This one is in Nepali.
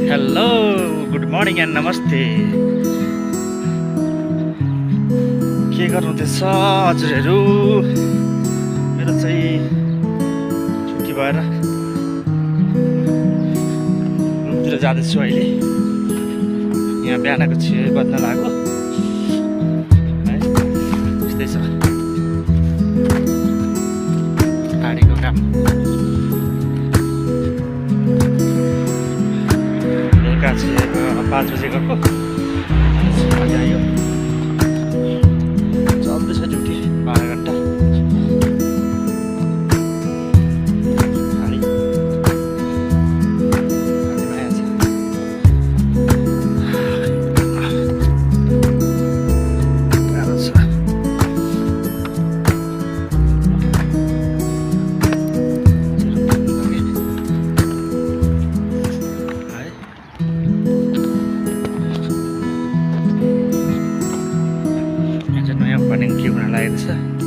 हेलो गुड मर्निङ एन्ड नमस्ते। के गर्नुहुँदैछ हजुरहरू? मेरो चाहिँ छुट्टी भएर रुमतिर जाँदैछु अहिले। यहाँ बिहानको 6 बज्न लाग्यो है, यस्तै छ गाडीको काम। बेलुका चाहिँ 5 बजे गएको, अहिले आयो। चल्दैछ ड्युटी 12 घन्टा। नयाँ बनेको के हुन लागेको छ।